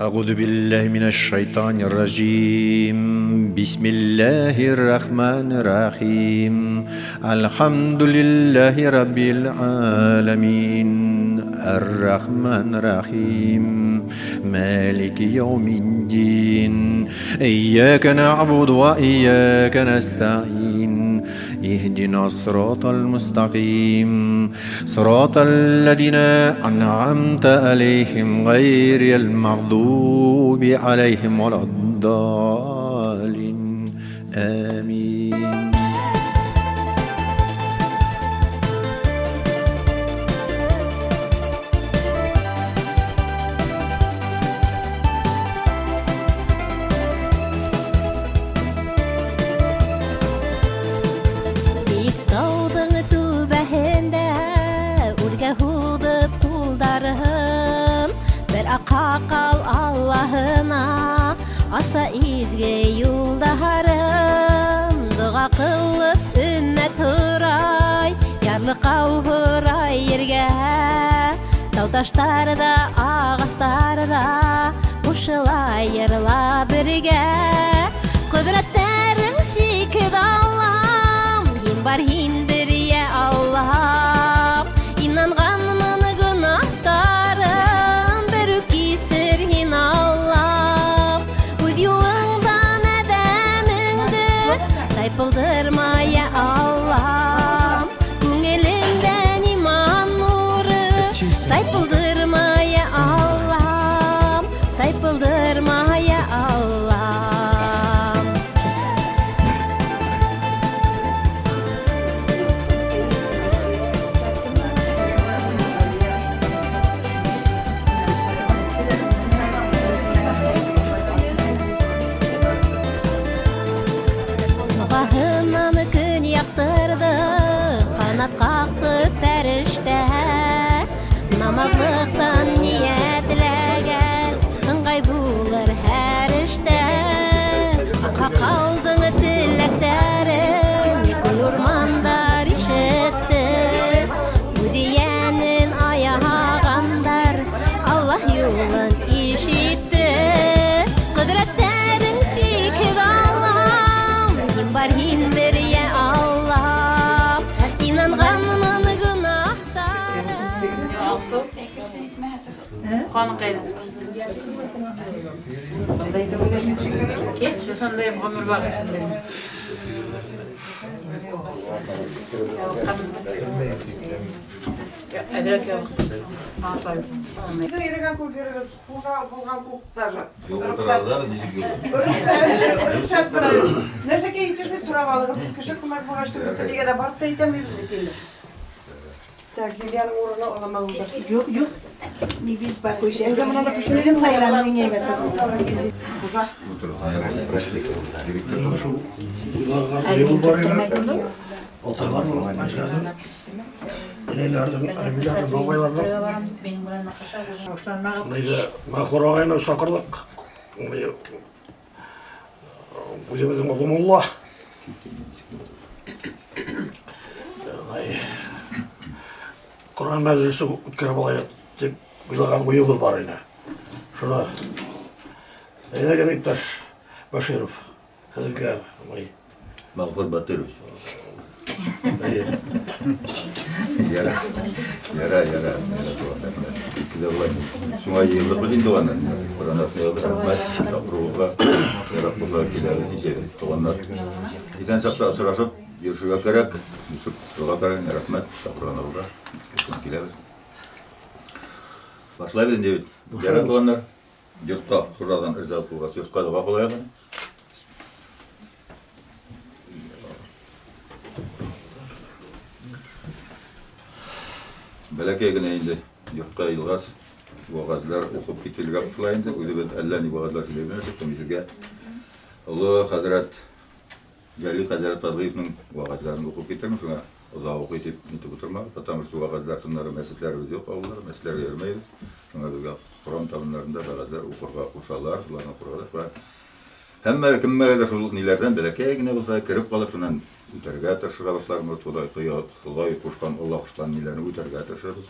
أعوذ بالله من الشيطان الرجيم بسم الله الرحمن الرحيم الحمد لله رب العالمين الرحمن الرحيم مالك يوم الدين إياك نعبد وإياك نستعين اهدنا الصراط المستقيم صراط الذين أنعمت عليهم غير المغضوب عليهم ولا الضالين آمين. Бейек тауҙың түбәһендә үргә һуҙып ҡулдарын бер аҡһаҡал Аллаһына аса изге юлдарын доға ҡылып өммәт һорай, ярлыҡау һорай ергә. Тау-таштар ҙа, ағастар ҙа ҡушыла йырла бергә. Ҡөҙрәттәрең сикһеҙ, Аллам, һин бар, һиндер, йә Аллам. Инанғанмын, гонаһтарым бер үк кисер һин, Аллам. Үҙ юлыңдан әҙәмеңде тайпылдырма, йә Аллам. Күңелемдән иман нуры сайпылдырма, йә Аллам, сайпылдырма, йә Аллам. Доғаһынан көн яҡтырҙы, ҡанат ҡаҡты фәрештә. Намаҙлыҡтан ниәтләгәс, ыңғай булыр һәр эштә. Аҡһаҡалдың теләктәрен күл, урмандар ишетте. Үҙ йәнен аяғандар Аллаһ юлын ишетте. Ҡөҙрәттәрең сикһеҙ, Аллам, һин бар, һиндер, йә Аллам. Инанғанмын, гонаһтарым Ҡаны ҡайҙа? Кит, шушындай ғүмер бар. Әҙерәк аңлай. Йөрөгән күк йөрөгән, хужа булған күк даже. Ултыралар, нисек юҡ? Рөхсәт бер. Нәрсәгә итешне сорап алығыҙ. Кеше күмәк булғас, бөтә дә барып та итәмәйбеҙ бит инде. Так, Лилияның урыны алама булды. Юҡ, юҡ. Не беспокойся. Үҙем һайланым, миңә әйбәт. Хужа. Уйлаған бар ине. Аталар, әжәләрҙең, инәйләрҙең, әбиләрҙең, бабайларҙың. Нейҙе, Мәғфүр ағайны саҡырҙыҡ. Үҙебеҙҙең оло мулла. Ай, Ҡоран мәжлесе үткәреп алайыҡ тип уйлаған уйыбыҙ бар ине. Шуны әйҙәгеҙ, иптәш Баширов, һеҙгә ай, Мәғфүр Батырович. Эйе. Яра, яра, яра. Икеҙә булай. Шуңа йыйылдыҡ бит инде аны. Ҡоран аҫтына йыйылдыҡ, рәхмәт. Саҡырыуға ярап булһа киләбеҙ нисә туғандар. Иҫән саҡта осрашып йөрөшөргә кәрәк, йөрөшөп торорға кәрәк, рәхмәт, саҡырғанығыҙға. Шуңа киләбеҙ. Башлайбыҙ инде бит. Ярар, туғандар. Йортҡа хужадан ризалыҡ булғас, йортҡа доға ҡылайыҡ. Бәләкәй генә инде йортҡа йыйылғас, вәғәзләр уҡып кителергә ҡушыла инде. Үҙебеҙ әллә ни вәғәзләр һөйләй белмәйбеҙ, Оло хәҙрәт Җәлил хәҙрәт Фазлыевның вәғәзләрен уҡып китермен, шуңа оҙаҡ уҡый тип нитеп ултырмабыҙ, потому что вәғәзләр тыңларға мәсетләребеҙ юҡ, авыллар, мәсетләргә йөрөмәйбеҙ. Шуңа беҙгә Ҡоран табыннарында вәғәзләр уҡырға ҡушалар, шуларны уҡырға да шулай. Һәммә кемгәлер шул ниләрҙән бәләкәй генә булһа кереп ҡалып, шунан үтәргә тырышырға башларбыҙ. Хоҙай ҡушҡан, Аллаһ ҡушҡан ниләрне үтәргә тырышырбыҙ.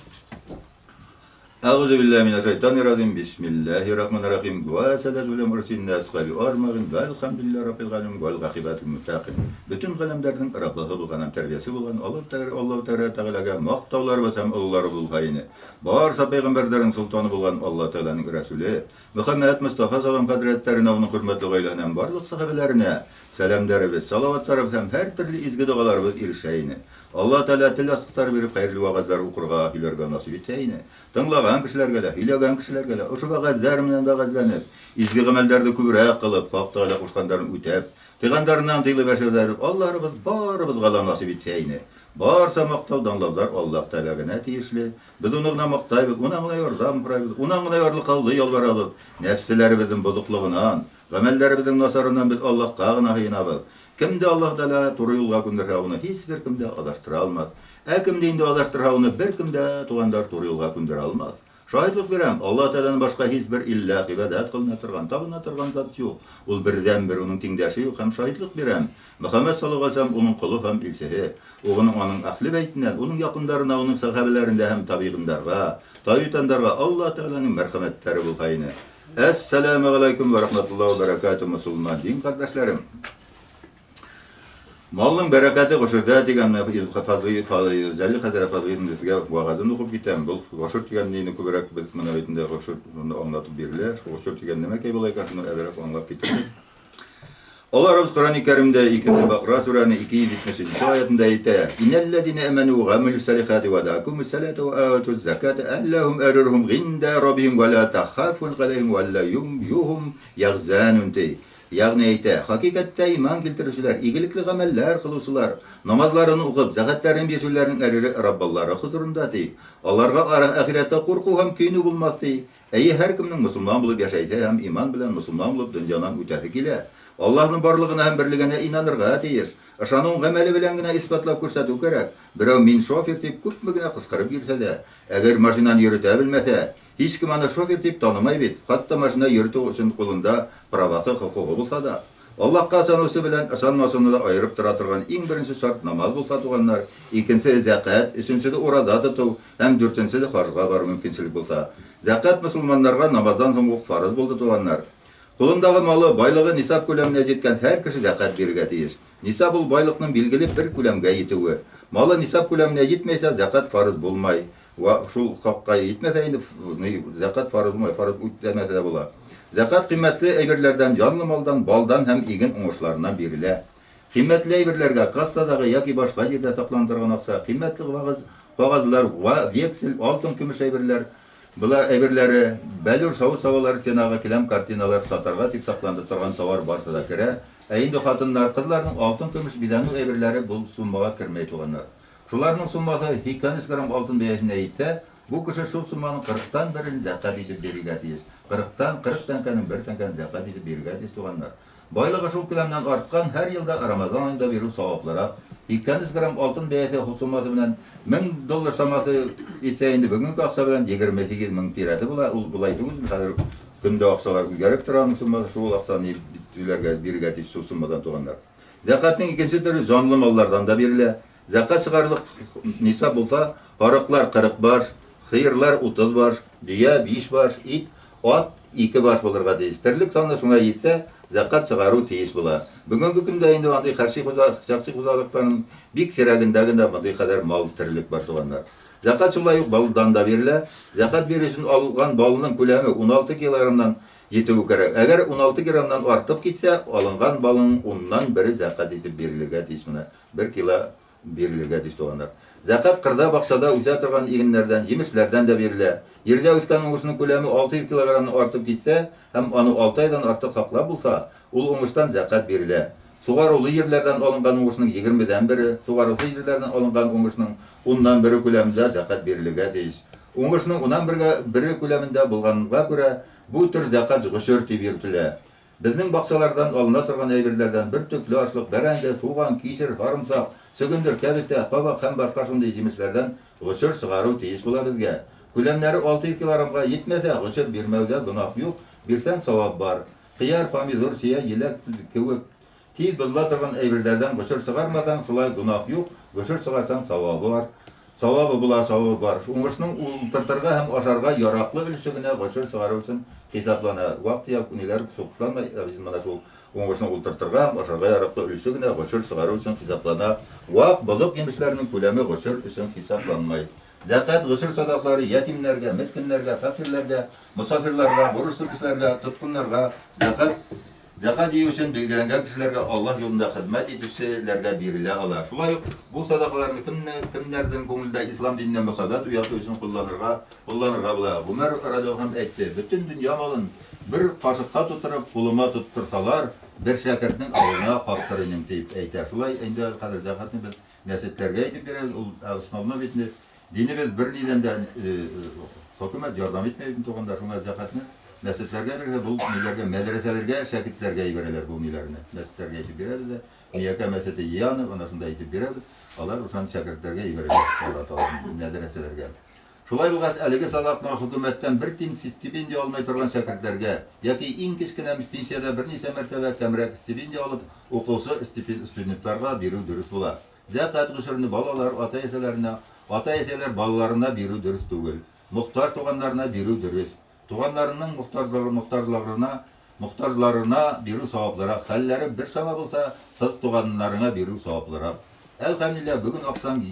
Әғузу билләһи минәш-шайтанир-раҗим. Бисмиллаһир-рахманир-рахим. Вә сәләту вә мурсилин асхаби ажмагин. Вәлхамдулиллаһи раббил галәмин вәл гакыйбатул муттакин. Бөтен галәмдәрнең Раббыһы булган һәм тәрбиясе булган Аллаһ Тәгалә Аллаһ Тәгалә Тәгаләгә мактауларыбыз һәм олыларыбыз булгайны. Барса пәйгамбәрләрнең солтаны булган Аллаһ Тәгаләнең Рәсүле Мөхәммәд Мостафа салам хәзрәтләренә, уның хөрмәтле гаиләһенә һәм барлык сәхабәләренә сәламнәребез, салаватларыбыз һәм һәртөрле изге догаларыбыз ирешә ине. Аллаһ Тәгалә тел ачкычлары биреп хәерле вәгазьләр укырга, һөйләргә насыйп итсә ине. Тыңлаган кешеләргә дә, һөйләгән кешеләргә дә ошо вәгазьләр менән вәгазьләнеп, изге гамәлләрне күбрәк кылып, Хак Тәгалә кушканнарын үтәп, тыйганнарыннан тыелып яшәүләрен Аллаһыбыз барыбызга да насыйп итсә ине. Барса мактау, данлаулар Аллаһ Тәгалә генә тиешле. Без уны гына мактайбыз, унан гына ярдәм сорайбыз, унан гына ярлыкауны ялварабыз. Нәфселәребезнең бозыклыгыннан, гамәлләребезнең насарыннан без Аллаһка гына сыенабыз. Кемде Аллаһ Тәгалә туры юлга күндерһә, уны һичбер кем дә адаштыра алмас. Ә кемде инде адаштырһа, уны беркем дә, туганнар, туры юлга күндерә алмас. Шаһитлык бирәм, Аллаһ Тәгаләдән башка һичбер илләһ, гыйбадәт кылына торган, табына торган зат юк. Ул бердәнбер, уның тиңдәше юк һәм шаһитлык бирәм, Мөхәммәд саллаллаһу галәйһи ва сәлләм уның колы һәм илчеһе. Угының аның әһле бәйтеннән, уның якындарына, уның сәхабәләрендә һәм табигындарга, табитандарга Аллаһ Тәгаләнең мәрхәмәтләре булгайны. Әссәламү галәйкүм вә рахматуллаһи вә бәрәкәтүһ, мөселман дин кардәшләрем! Малның бәрәкәте гошердә дигән Фазлый Җәлил хәзрәт Фазлыевның безгә вәгазен укып китәм. Был гошер дигән нине күбрәк без менә бит инде гошер аңлатып бирелә. Шул гошер дигән нәмәкәй була икән, шуны әзрәк аңлап китердек. Аллаһыбыз Коръәни Кәримдә икенче Бакара сүрәне 273 аятында әйтә: "Иннәлләзина аману ва гамилус салихати ва дакумус салата ва атуз заката аллахум аҗрухум гинда раббихим ва ла тахафун алейхим ва ла юхум яхзанун" ди. Ягъни әйтә, хакыйкатьтә иман килтерүчеләр, игелекле гамәлләр кылучылар, намазларын укып, зәкәтләрен бирүчеләрнең әҗере Раббалары хозурында, ди. Аларга ахирәттә курку һәм көенү булмас, ди. Әйе, һәркемнең мосылман булып яшәйсе һәм иман белән мосылман булып дөньядан үтәсе килә. Аллаһның барлыгына һәм берлегенә инанырга тиеш. Ышануын гамәле белән генә исбатлап күрсәтү кәрәк. Берәү мин шофер дип күпме генә кычкырып йөрсә дә, әгәр машинаны йөретә белмәсә, һичкем аны шофер дип танымай бит, хатта машина йөртү өчен кулында правасы, хокугы булса да. Аллаһка ышанучы белән ышанмаучыны да аерып тора торган иң беренче шарт намаз булса, туганнар, икенче, зәкать, өченчесе, ураза тоту һәм дүртенчесе, хаҗга бару мөмкинчелек булса. Зәкать мөселманнарга намаздан соң ук фарыз булды, туганнар. Кулындагы малы, байлыгы нисаб күләменә җиткән һәр кеше зәкать бирергә тиеш. Нисаб ул байлыкның билгеле бер күләмгә җитүе. Малы нисаб күләменә җитмәйсә, зәкать фарыз булмай. Вә шул хакка җитмәсә инде, зәкать фарыз булмай, фарыз үтәмәсә дә була. Зәкать кыйммәтле әйберләрдән, җанлы малдан, балдан һәм иген уңышларыннан бирелә. Кыйммәтле әйберләргә кассадагы яки башка җирдә саклана торган акча, кыйммәтле кагаз, кагазлар, вексель, алтын, көмеш әйберләр, болар әйберләре, бәллүр савыт-сабалар, стенагы келәм, картиналар, сатарга дип сакланды торган товар барсы да керә. Ә инде хатыннар, кызларның алтын, көмеш бизәнү әйберләре бу суммага кермәй, туганнар. Шуларның суммасы 83 грамм алтын бәясенә җитсә, бу кеше шул сумманың кырыктан берен зәкят итеп бирергә тиеш. Кырыктан, 40 тәңкәнең бер тәңкәен зәкят итеп бирергә тиеш, туганнар. Байлыгы шул күләмнән арткан, һәр елда Рамазан аенда бирү саваплырак. 83 грамм алтын бәясе суммасы белән 1000 доллар чамасы итсә, инде бүгенге акча белән 28 мең тирәсе була. Ул болай түгел, хәзер көндә акчалар үзгәреп тора, аның суммасы, шул акчаны түләргә, бирергә тиеш шул суммадан, туганнар. Зәкятнең икенче төре җанлы маллардан да бирелә. Зәкят чыгарлык нисаб булса, арыклар 40 баш, сыерлар 30 баш, дөя 5 баш, ит, ат 2 баш булырга тиеш. Терлек саны шуңа җитсә, зәкят чыгару тиеш була. Бүгенге көндә инде андый хәрши шәхси хуҗалыкларның бик сирәгендә генә мондый кадәр мал, терлек бар, туганнар. Зәкят шулай ук балдан да бирелә. Зәкят бирү өчен алган балның күләме 16 килограммнан Җитүе кирәк. Әгәр 16 граммнан артып китсә, алынган балның уннан бере зәкят итеп бирелергә тиеш менә. Бер кило бирелергә тиеш, туганнар. Зәкят кырда, бакчада үсә торган игеннәрдән, җимешләрдән дә бирелә. Җирдә үскән уңышның күләме 600 килограммнан артып китсә һәм аны алты айдан артык саклап булса, ул уңыштан зәкят бирелә. Сугарулы җирләрдән алынган уңышның егермедән бере, сугарусыз җирләрдән алынган уңышның уннан бере күләмендә зәкят бирелергә тиеш. Уңышның уннан бергә бере күләмендә булганга күрә, бу төр зәкят гошер дип йөртелә. Безнең бакчалардан алына торган әйберләрдән бөртекле ашлык, бәрәңге, суган, кишер, сарымсак, чөгендер, кәбестә, кабак һәм башка шундый җимешләрдән гошер чыгару тиеш була безгә. Күләмнәре 600 килограммга җитмәсә, гошер бирмәүдә гөнаһ юк, бирсәң, савап бар. Кыяр, помидор, чия, җиләк кебек тиз бозыла торган әйберләрдән гошер чыгармасаң, шулай гөнаһ юк, гошер чыгарсаң, савабы бар. Савабы була, савабы бар. Уңышның ултыртырга һәм ашарга яраклы өлеше генә гошер чыгару өчен хисаплана. Вак-төяк ниләр суктанмай, ә без менә шул уңышны ултыртырга һәм ашарга яраклы өлеше генә гошер чыгару өчен хисаплана. Вак бозык йимешләрнең күләме гошер өчен хисапланмай. Зәкят, гошер садаклары ятимнәргә, мескеннәргә, фәкыйрьләргә, мосафирларга, бурычлы кешеләргә, тоткыннарга, зәкят Зәкят җыю өчен билгеләнгән кешеләргә Аллаһ юлында хезмәт итүчеләргә бирелә ала. Шулай ук бу садакаларны кемнәр, кемнәрнең күңелендә ислам диненә мөхәббәт уяту өчен кулланырга, кулланырга була. Гомәр радиаллаһу анһу әйтте, Бөтен дөнья малын бер кашыкка тутырып кулыма тоттырсалар, бер шәкертнең авызына каптыр инем, дип әйтә. Шулай инде хәзер зәкятне без мәчетләргә әйтеп бирәбез, ул основной бит инде Динебез бернидән дә хөкүмәт ярдәм итмәй бит туганда, шуңа зәкятне мәчетләргә бирсә, бу ниләргә, мәдрәсәләргә, шәкертләргә җибәрәләр бу ниләрне. Мәчетләргә әйтеп бирәбез дә, Миякә мәчете җыяны, ана шунда әйтеп бирәбез, алар ошаны шәкертләргә җибәрәләр, тараталар мәдрәсәләргә. Шулай булгач, әлеге садакны хөкүмәттән бер тин стипендия алмый торган шәкертләргә яки иң кечкенә пенсиядә берничә мәртәбә кәмрәк стипендия алып укучы студентларга бирү дөрес була. Зәкят гошерне балалар ата-әсәләренә, ата-әсәләр балаларына бирү дөрес түгел. Мохтаҗ туганнарына бирү дөрес. Туганнарының мохтаҗларына, мохтаҗларына бирү саваплырак. Хәлләре бер чама булса, кыз туганнарыңа бирү саваплырак. Әлхәмдүлилләһ, бүген аксаң,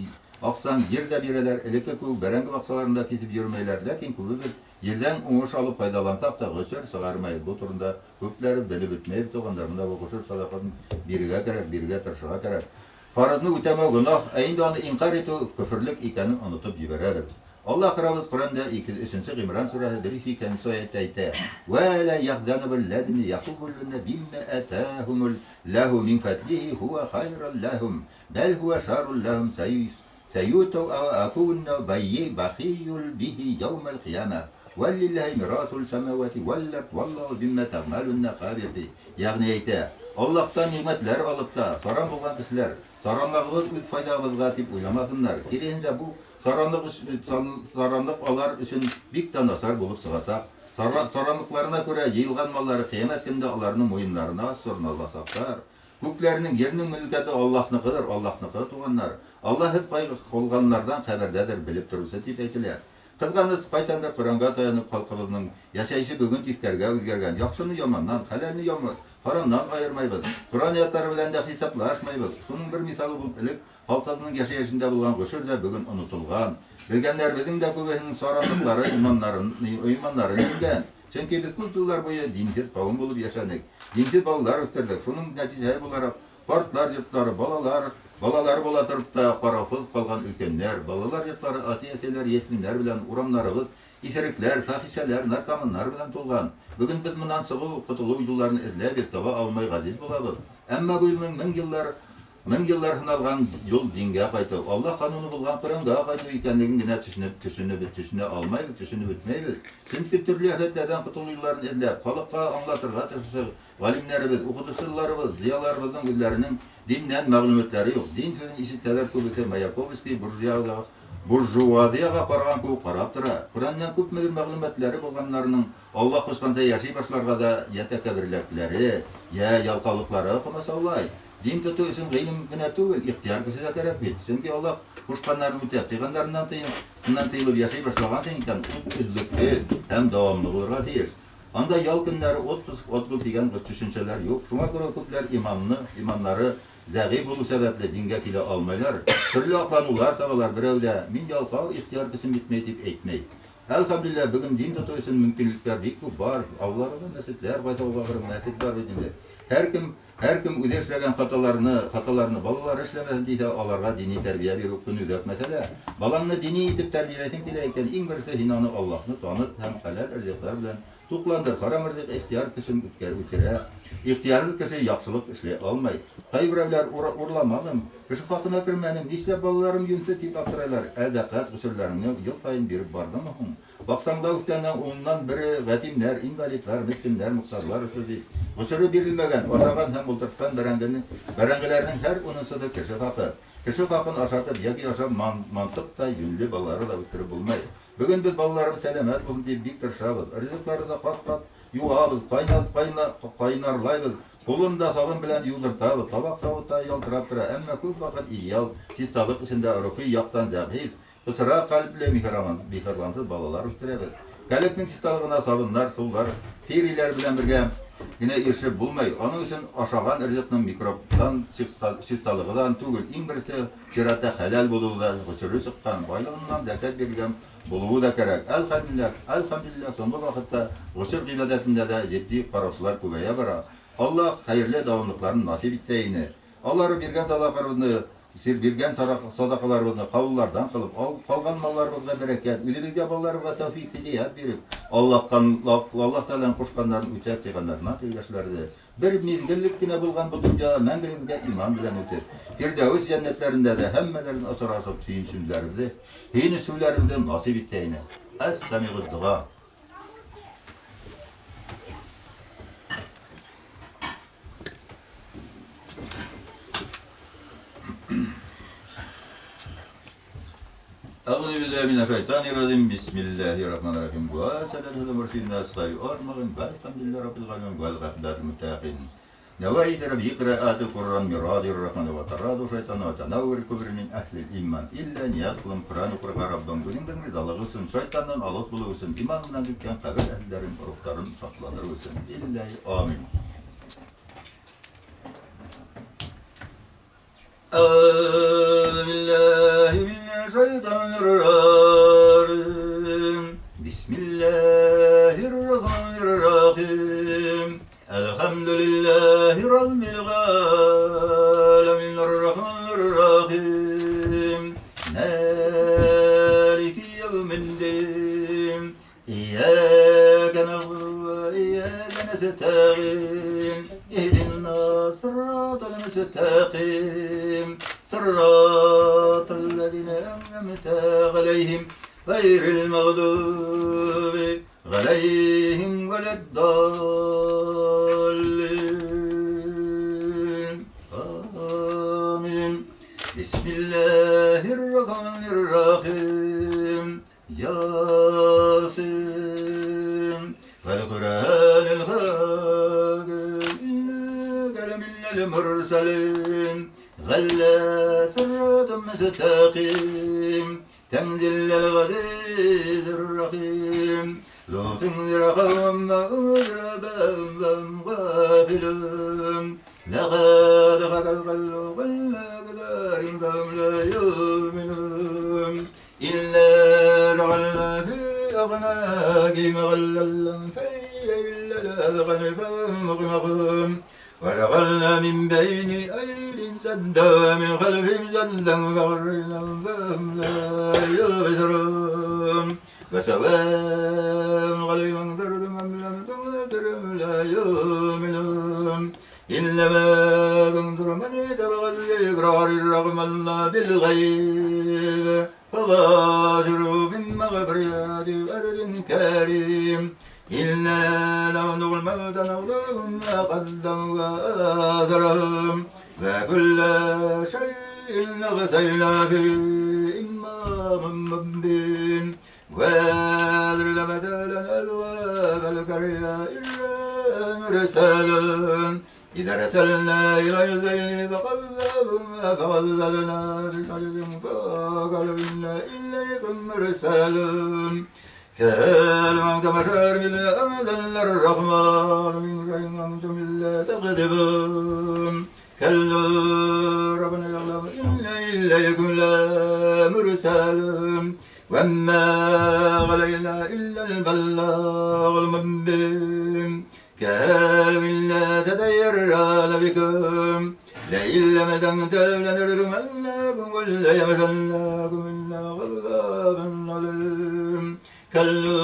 аксаң, җир дә бирәләр, элекке кебек бәрәңге бакчаларын да кисеп йөрмәйләр. Ләкин күбебез җирдән уңыш алып файдалансак та, гошер чыгармый. Бу турында күпләре белеп бетмәй, туганнар. Менә бу гошер садакасын бирергә кирәк, бирергә тырышырга кирәк. Фарызны үтәмәү гөнаһ, ә инде аны инкарь итү көферлек икәнен онытып җибәрәбез. Аллаһ Раббыбыз Коръәндә 203 нче Гыймран сүрәсе 102 нче аятьтә әйтә, Вә лә яхзанубул ләзинә яхубуллүнә бимма атаһумул лаһу мин фәдлихи һуа хайрул ләһум, бәл һуа шаррул ләһум сәютау акунна бахиюл бихи яумәл кыямә, вәллилләһи мирасул сәмәвати вәл-ард валлаһу бимма тәгъмәлүнә хәбир, ди. Ягъни әйтә, Аллаһтан нигъмәтләр алып та, саран булган кешеләр, саранлыгыбыз үз файдабызга дип уйламасыннар. Киресенчә, бу саранлык саранлык алар өчен бик тә начар булып чыгачак. Саранлыкларына күрә җыелган маллары кыямәт көнендә аларның муеннарына сорналачаклар. Күкләрнең, җирнең мөлкәте Аллаһныкыдыр, Аллаһныкы, туганнар. Аллаһ һез кайгы кылганнардан хәбәрдәдер, белеп торучы, дип әйтелә. Кызганыч, кайчандыр Коръәнгә таянып халкыбызның яшәеше бүген тискәрегә үзгәргән. Яхшыны яманнан, хәләлне харамнан аермайбыз. Коръән аятлары белән дә хисаплашмыйбыз. Шуның бер мисалы булып элек халкыбызның яшәешендә булган гошер дә бүген онытылган. Белгәннәребезнең дә күбесенең саранлыклары иманнарын, иманнарын иңгән. Чөнки без күп еллар буе динсез кавем булып яшәдек, динсез балалар үстердек. Шуның нәтиҗәсе буларак, картлар йортлары, балалар, балалары була торып та караусыз калган өлкәннәр, балалар йортлары, әти-әсәйләр, ятимнәр белән, урамнарыбыз исерекләр, фахишәләр, наркоманнар белән тулган. Бүген без моннан чыгу, котылу юлларын эзләбез, таба алмый гаҗиз булабыз. Әмма бу юлның мең еллар Мең еллар сыналган юл дингә кайту, Аллаһ кануны булган Коръәнгә кайту икәнлеген генә төшенеп, төшенеп, төшенә алмайбыз, төшенеп бетмәйбез. Чөнки төрле афәтләрдән котылу юлларын эзләп, халыкка аңлатырга тырышучы галимнәребез, укытучыларыбыз, зыяларыбызның үзләренең диннән мәгълүматлары юк. Дин сүзен ишетсәләр, күбесе Маяковский буржуазиягә буржуазиягә караган кебек карап тора. Коръәннән күпмедер мәгълүматлары булганнарының Аллаһ кушканча яши башларга да йә тәкәбберлекләре, йә ялкаулыклары комачаулай. Дин тоту өчен гыйлем генә түгел, ихтыяр көче дә кәрәк бит. Чөнки Аллаһ кушканнарын үтәп, тыйганнарыннан тыеннан тыелып яши башлагансың икән, ул өзлексез һәм дәвамлы булырга тиеш. Анда ял көннәре, отпуск, отгул дигән төшенчәләр юк. Шуңа күрә күпләр иманны, иманнары зәгыйфь булу сәбәпле, дингә килә алмыйлар. Төрле акланулар табалар, берәү дә, мин ялкау, ихтыяр көчем җитми, дип әйтми. Әлхәмдүлилләһ, бүген дин тоту өчен мөмкинлекләр бик күп бар. Авылларда мәчетләр, кайсы авылга барып мәчет бар бит инде. Һәркем, һәркем үзе эшләгән хаталарны, хаталарны балалары эшләмәсен дисә, аларга дини тәрбия бирү көнүзәк мәсьәлә. Балаңны дини итеп тәрбияләсең килә икән, иң беренче син аны Аллаһны таныт һәм хәләл ризыклар белән тукландыр. Харам ризык ихтыяр көчен үткәр, үтерә. Ихтыярсыз кеше яхшылык эшли алмый. Кайберәүләр ур, урламадым, кеше хакына кермәдем, нишләп балаларым юньсез дип аптырайлар. Ә зәкят, гошерләреңне ел саен биреп бардыңмы һуң? Баксаң, Дәүфтәнең уннан бере ятимнәр, инвалидлар, мескеннәр, мохтаҗлар өчен дип, гошере бирелмәгән, ашаган һәм утырткан бәрәңгене, бәрәңгеләрнең һәр унынсы да кеше хакы. Кеше хакын ашатып яки ашап ман, мантык та, юньле балалары да үстереп булмый. Бүген без балаларыбыз сәламәт булсын дип бик тырышабыз. Ризыкларны да кат-кат юабыз, кайнат, кайна, кайнарлайбыз, кулын да сабын белән юдыртабыз, табак-савыт та ялтырап тора. Әмма күп вакыт идеал чисталык эчендә рухи яктан зәгыйфь. Пысрак ҡәлепле, миһербансыз балалар үҫтерәбеҙ. Ҡәлептең чисталығына сабыннар, сулар, фириләр белән бергә генә ирешеп булмай. Аның өсөн ашаған ризыҡның микробтан чисталығынан түгел, иң беренсе сиратта хәләл булыуы да, ғөшөрө сыҡҡан, байлығынан зәкәт бирелгән булыуы да кәрәк. Әлхәмдүлилләһ, әлхәмдүлилләһ, һуңғы ваҡытта ғөшөр ғибәҙәтендә лә етди ҡараусылар күбәйә бара. Аллаһ хәйерле дауамлыҡларын насип итә ине. Аллары биргән садаҡаларыбыҙны, биргән садаҡаларыбыҙны ҡабулларҙан ҡылып, ҡалған малларыбыҙға бәрәкәт, үҙебеҙгә балаларыбыҙға тәүфиҡ һидаят биреп, Аллаһ Тәғәләнең ҡушҡандарын үтәп тыйғандарына тейешләрҙе. Бер миҙгеллек кенә булған был донъяла мәңгелегебеҙгә иман белән үтеп, Фирҙәүес йәннәтләрендә лә һәммәләрен осрашып һөйөнөсөүләребеҙҙе насип итә ине. Әс-самиғуд дуға. أعوذ بالله من الشيطان الرجيم. بسم الله الرحمن الرحيم. وسلام على المرسلين الأصغر أرمغ والحمد لله رب العالمين والعاقبة للمتقين. نويت ربي قراءة القرآن من راضي الرحمن وتراد الشيطان وتنور الكبر من أهل الإيمان إلا أن يدخل القرآن قرآن ربهم بنين بن رضا لغسن شيطانا الله بلغسن إيمان من كان قبل أهل دارن رفتارن شخص إلا آمين. أعوذ بالله من الشيطان الرجيم. بسم الله الرحمن الرحيم. الحمد لله رب العالمين الرحمن الرحيم مالك يوم الدين إياك نعبد وإياك نستعين اهدنا الصراط المستقيم صراط الذين أنعمت عليهم غير المغضوب عليهم ولا الضالين. آمين. بسم الله الرحمن الرحيم. ياسين والقرآن الحكيم إنك لمن المرسلين غلى صراط مستقيم تنزيل العزيز الرحيم لو تنذر قوما أنذر فهم غافلون لقد خلق القلب والأقدار فهم لا يؤمنون إلا لعل في أغناكهم غلا فهي إلا الأذقان فهم مقمحون وجعلنا من بين أيديهم سدا ومن خلفهم سدا فأغريناهم فهم لا يبصرون وسواء عليهم أنذرتهم أم لم تنذرهم لا يؤمنون إنما تنذر من اتبع الذكر الرحمن بالغيب فباشروا بالمغفرة وأجر كريم إنا نحن الموتى نعلم ما قدموا وآثرهم وكل شيء أحصينا في إمام مبين واضرب مثلا أذواب القرية إلا مرسلا إذا رسلنا إلى الزين فقذبوها فظللنا بالعدد فقالوا إنا إليكم مرسلون كالمن كمشار إلا أنزل الرحمن من شيء أنتم إلا تكذبون كلا ربنا يعلم إنا إليكم لا مرسلون وما علينا إلا البلاغ المبين قالوا إنا تطيرنا بكم لئن لم تنتهوا لنرجمنكم وليمسنكم منا عذاب أليم كلا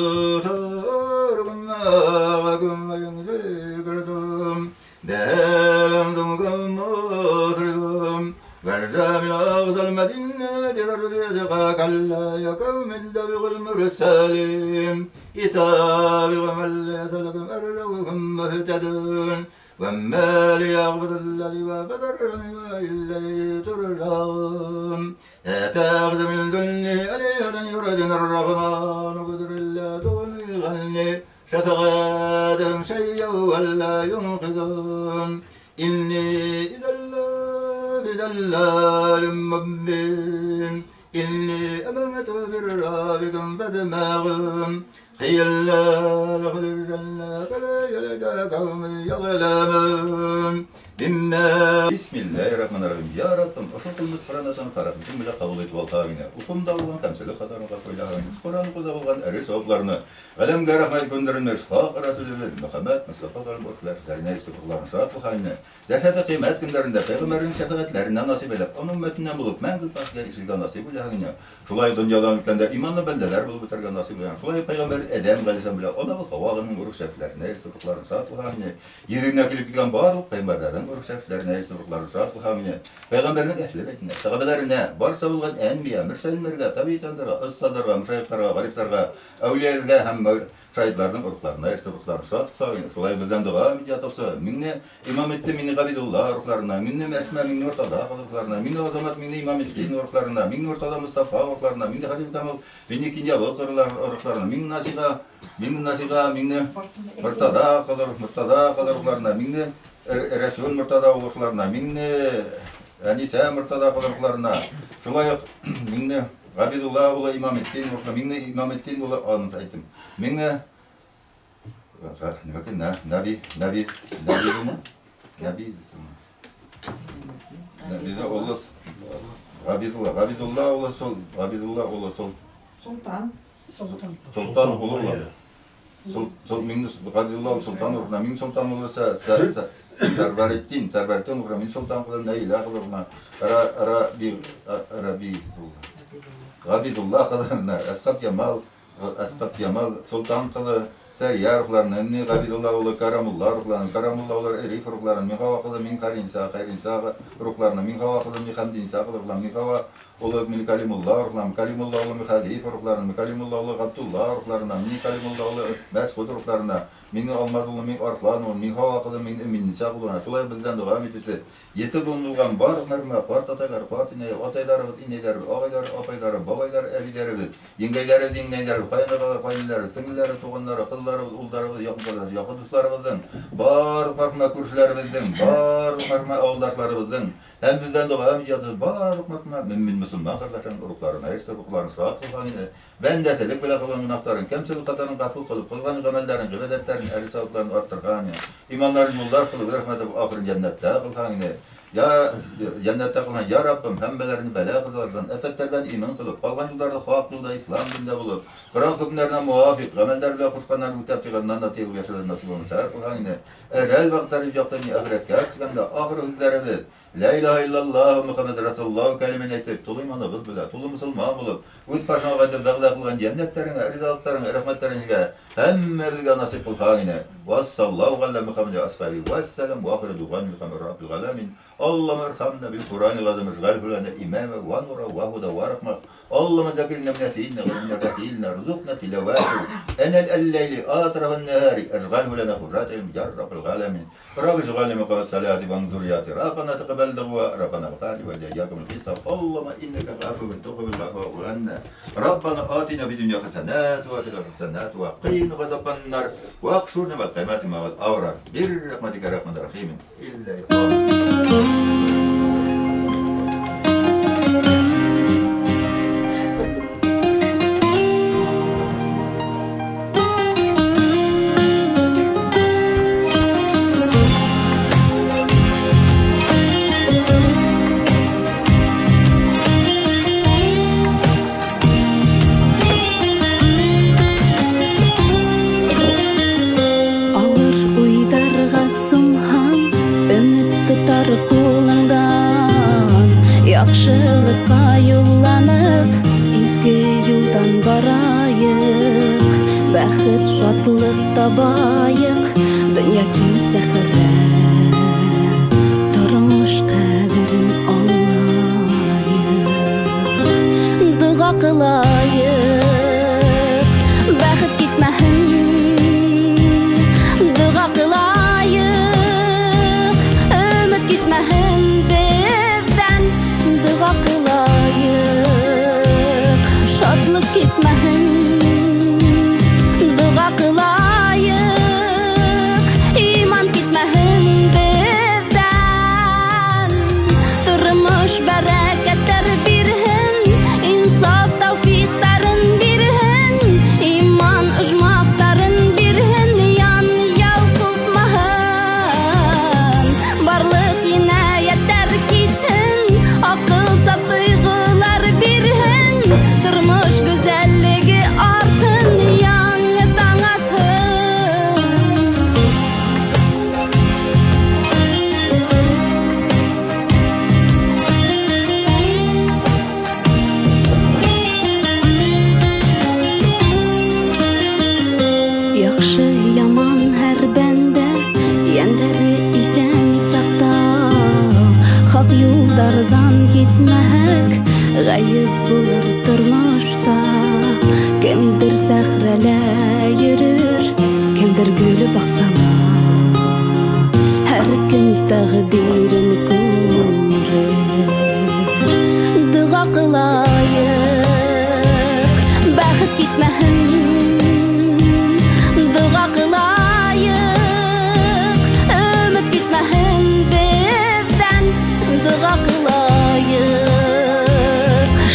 طائركم معكم وإن ذكرتم بل أنتم قوم مسرفون وارجع من أقصى المدينة الرزق كلا يا قوم اتبعوا المرسلين اتبعوا من ليس لكم أرجوكم مهتدون وما ليعبد الذي وفطرني وإليه ترجعون أتخذ من دونه آلهة يردنا الرحمن قدر لا تغني عني شفاعتهم شيئا ولا ينقذون إني إذا لفي ضلال مبين إني أمنت بربكم فاسمعون Bismillahirrahmanirrahim. Ya Rabbim, ошол кылмыш Курандан фарахмитин белән кабул итеп алгайны. Укымда булган кәмселек хатарын капойлагайны. Куран укуда булган әре савапларны Галәмгә рәхмәт көндәренә хак Расулыбыз Мөхәммәд Мустафа саллаллаһу алейһи шат кылгайны. Дәһшәтле кыйммәт көндәрендә пәйгамбәрнең шәфәгатьләреннән насыйп әйләп, аның өммәтеннән булып мәңге бакый яшәргә насыйп әйләгәйне. Шулай дөньядан үткәндә иманлы бәндәләр булып үтәргә насыйп әйләгән. Шулай пәйгамбәр Адәм галәйһиссәлам белән Анабыз Һаваның рух шәфләренә ирештерүләрен шат кылгайны. Йиренә килеп килгән барлык пәйгамбәрләрнең рух шәфләренә ирештерүләрен шат кылгайны. Пәйгамбәрнең әһле бәйтенә, сәхабәләренә, барса булган әнбия, мөрсәлләргә, табиитандарга, остазларга, мушайхларга, гарифларга, әүлияләргә һәм шаһитларның рухларына ирештерүләрен шат кылгайны. Шулай бездән дога ятыпса, минне Имаметдин, минне Габидулла рухларына, минне Әсма, минне Муртаза рухларына, минне Азамат, минне Имаметдин рухларына, минне Муртаза Мустафа рухларына, минне Хаҗи Камал, минне Кинҗабыз рухларына, минне Насига, минне Насига, минне Муртаза кызы, Муртаза кызы рухларына, минне Рәсүл Муртаза рухларына, минне Әнисә Муртаза кызы рухларына, шулай ук минне Габидулла улы Имаметдин рухларына, минне Имаметдин улы аны әйттем. Минне Наби, Наби, Наби, Наби, Наби улы Габидулла, Габидулла улы Сол, Габидулла улы Сол, Султан. Султан. Султан улы. Сол, сол минне Габидулла улы Султан рухына, мин Султан улы Сәрвәретдин, Сәрвәретдин рухына, мин Султан кызы Наилә кызы рухына, Раби, Раби, Габидулла кызы, Әсхаб Ямал, Әсхаб Ямал, Султан кызы Сәрия рухларына, Ни Габидулла улы Карамулла рухларына, Карамулла улы Эриф рухларына, Мин Хава кызы Мин Харинса, Хайринса рухларына, Мин Хава кызы Мин Хамдинса рухларына, Мин Хава улы Мин Калимулла рухларына, Калимулла улы Михалиф рухларына, Калимулла улы Габдулла рухларына, Мин Калимулла улы Мәсхуд рухларына, Мин Алмаз улы Мин Арслан улы, Мин Хава кызы Мин Эминниса улына. Шулай бездән дога итүче ете булган барлык мәрхүмә карт атайлар, карт инәй, атайларыбыз, инәйләребез, агайлар, апайлары, бабайлар, әбиләребез, еңгәйләребез, еңгәйләребез, каенаналар, каеннары, сеңелләре, туганнары, кызларыбыз, улларыбыз, якыннарыбыз, якын дусларыбызның, барлык мәрхүмә күршеләребезнең, барлык мәрхүмә авылдашларыбызның һәм бездән дога итүче барлык мәрхүмә мөмин мөселман кардәшләрнең рухларына ирештереп, рухларын шат кылган иде. Бәндәселек белән кылган гөнаһларын, кәмчелек хаталарын гафу кылып, кылган гамәлләрен, гыйбадәтләрен, әре савапларын арттырган иде. Иманнарын юлдаш кылып, рәхмәт итеп, ахырын җәннәттә кылган иде. Я җәннәттә кылган, я Раббым, һәммәләрен бәла казалардан, афәтләрдән иман кылып, калган юлларда хак юлда, ислам динендә булып, Коран хөкемнәренә муафик, гамәлләр белән кушканнарын үтәп чыганнан да тыелып яшәүдән насыйп булсын кылган иде. Әҗәл вакытлары яктан ахирәткә төшкәндә ахыр сүзләребез Ла илаһа иллаллаһ Мөхәммәд Расулуллаһ кәлимәне әйтеп, тулы иманыбыз белән, тулы мөселман булып, үз каршыңа кайтып вәгъдә кылган җәннәтләреңә, ризалыкларыңа, рәхмәтләреңә һәммәбезгә насыйп кылган иде. Вассаллаху галә Мөхәммәд ва асхаби вассалам ва ахиру дуган раббил галәмин. Аллаһумма ирхамна бил Куръанил газим ижгалху лана имама ва нура ва худа ва рахма. Аллаһумма закирна мин насина ва мин рахилна рзукна тилавату. Ана al-layli atrafa an-nahari ij'alhu lana khurratan ya rabbal alamin. Rabbi ij'alni muqima as-salati wa min zurriyyati. Rabbana taqabbal du'a, rabbana ighfir li wa iyyakum al-hisab. Allahumma innaka ghafuurun tuhibbul afwa anna. Rabbana atina fid dunya hasanatan wa fil akhirati hasanatan wa qina azaban nar wa احشرنا مع القيامات مع الأبرار برحمتك يا أرحم الراحمين. إلا Яҡшылыҡҡа юлланып, изге юлдан барайыҡ, бәхет, шатлыҡ табайыҡ, донъя киң сәхрә, тормош ҡәҙерен аңлайыҡ, доға ҡылайыҡ, бәхет китмәһен, доға ҡылайыҡ, өмөт китмәһен беҙҙән, доға ҡылайыҡ, шатлыҡ китмәһен, доға ҡылайыҡ, иман китмәһен. Ярҙан китмәһәк, ғәйеп булыр тормошта. Кемдер сәхрәлә йөрөр, кемдер гөл баҡсала. Һәр кем тәҡдирен күрер. Доға ҡылайыҡ, бәхет китмәһен. Доға ҡылайыҡ, өмөт китмәһен беҙҙән. Доға ҡылайыҡ,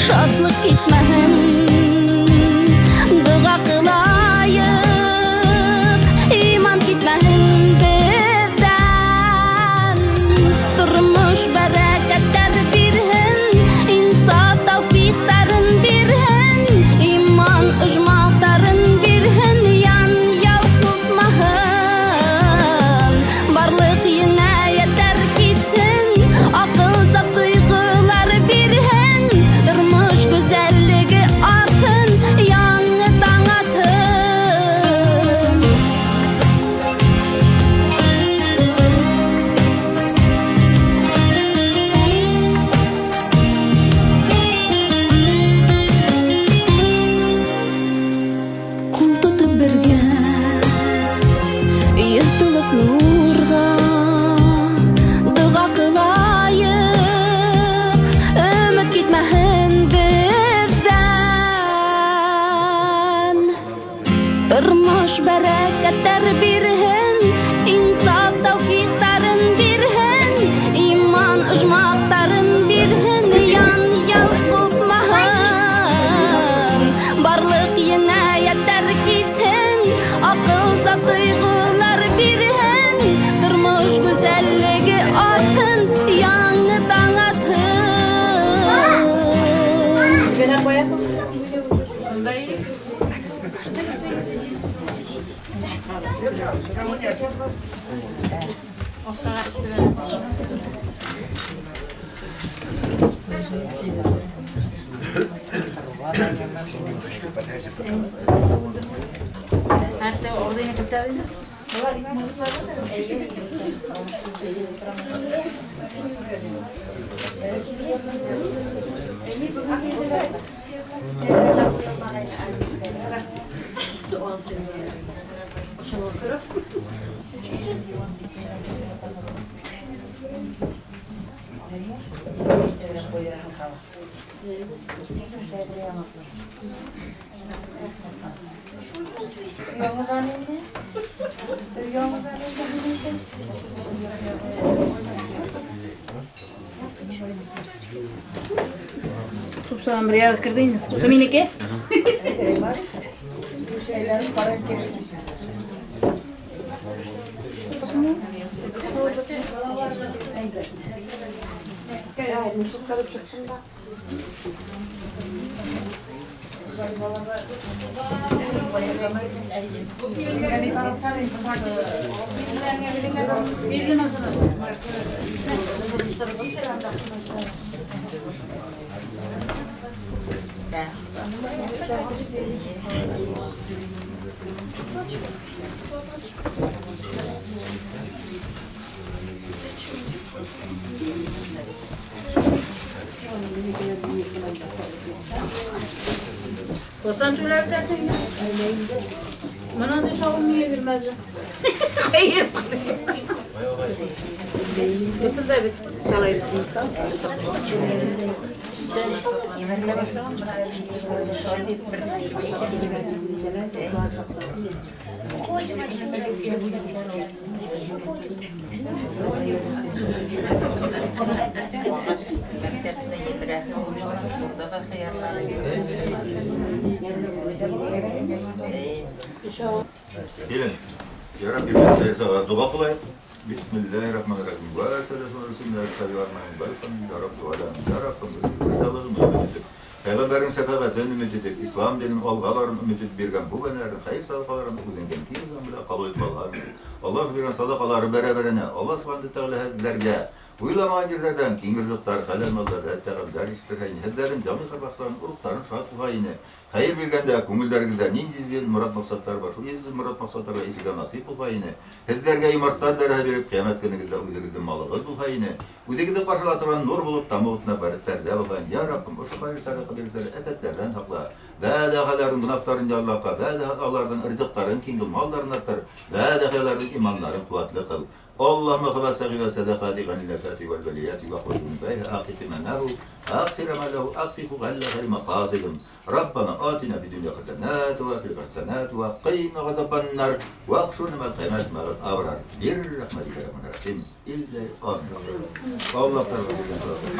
шатлыҡ китмәһен. Доға ҡылайыҡ, иман китмәһен беҙҙән. Тормош бәрәкәттәр бирһен, инсаф тәүфиҡтарын бирһен, иман ожмахтарын бирһен, ян ял ҡупмаһын. Барлыҡ енәйәттәр китһен, аҡыл саф тойғолар бирһен, тормош гүзәллеге артһын, яңы таң атһын. Ҡул тотоп бергә йыртылып нурға, доға ҡылайыҡ, өмөт китмәһен беҙҙән. Тормош бәрәкәттәр бирһен, инсаф тәүфиҡтарын бирһен, иман ожмахтарын бирһен, ян ял ҡупмаһын. Барлыҡ енәйәттәр китһен, аҡыл саф тойғолар бирһен, тормош гүзәллеге артһын, яңы таң атһын. Хәтта орда инеп китә инде. Тупсам бер яғы керҙе инде. Тупса минеке? Ҡасан түләп бөтәсең? Бынан да шауым ниңә бирмәҙе? Хәйер. Бысылдай бит. Шалай бит. Мәктәптә емерәһе булмаған, шунда ла хыяллары. Килен, ярап биргән доға ҡылайыҡ. Бисмиллаһир-рахманир-рахим. Ва саллаллаху Пәйғәмбәрҙең шәфәғәтен өмөт итеп, ислам динен алғаларын өмөт итеп биргән бу бәндәләрҙең хәйер садаҡаларын үҙеңдән киң белән ҡабул итеп алған. Аллаһ биргән садаҡалары бәрәбәренә Аллаһ субхана тәғәлә һеҙҙәргә Уйламаған ерҙәрҙән киң ризыҡтар, хәләл малдар, рәт тәғәмдәр ишеттерһә ине. Һеҙҙәрҙең җанлы ҡарбаштарын, рухтарын шат ҡылһа ине. Хәйер биргәндә күңелдәрегеҙҙә ниндәй изге морад-маҡсаттар бар, шул изге морад-маҡсаттарға ишергә насип булһа ине. Һеҙҙәргә йомарттар дәрәһә биреп, ҡиәмәт көнөгөҙҙә үҙегеҙҙең малығыҙ булһа ине. Үҙегеҙҙе ҡаршыла торған нур булып, тамыҡ утына пәрҙә булһа ине. Я Раббым, ошо хәйер садаҡа биреүселәрҙе афәттәрҙән һаҡла. Бәҙә аларҙың гөнаһтарын яллаҡа, бәҙә аларҙың ризыҡтарын киң қыл, малдарын арттыр, бәҙә аларҙың иманларын ҡеүәтле ҡыл. اللهم خبا سغيب صدقات عن الافات والبليات واخرج من بيها اقف منه اقصر ماله اقف غلغ المقاصد ربنا اتنا في الدنيا حسنات وفي الاخره حسنات وقنا عذاب النار واحشرنا مع القيامات مع الابرار برحمتك يا ارحم الراحمين الا امين. الله رحمة.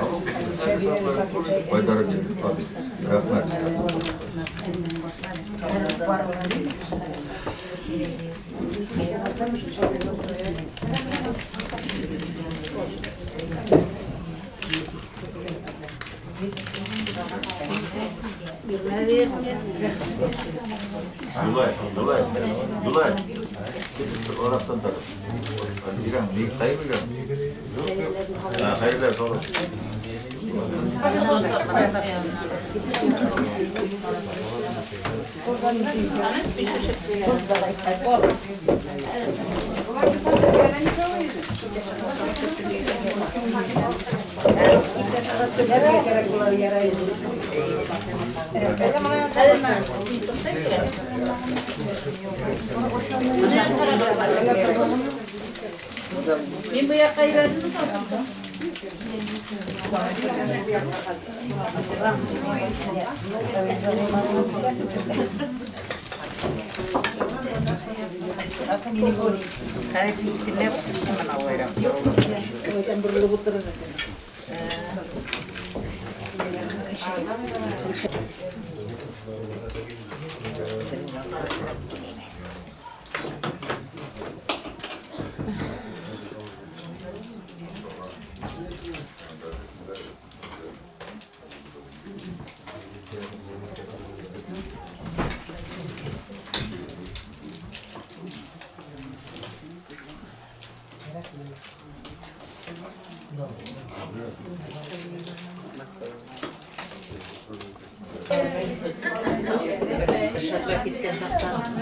Юлай, Юлай, Юлай. Орақтан тағып. Бирәм, ни ҡай бирәм? Хәйерләр, һау. Мин бу яҡҡа ебәрҙем.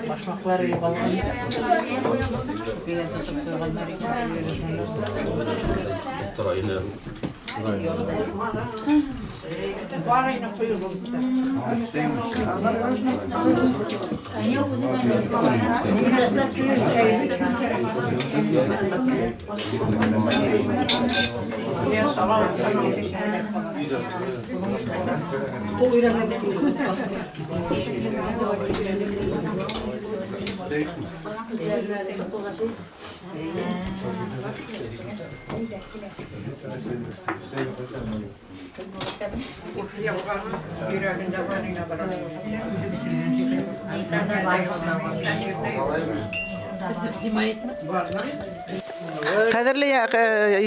Башмаҡлары юғалған. Тотоп ҡуйғандар. Ҡәҙерле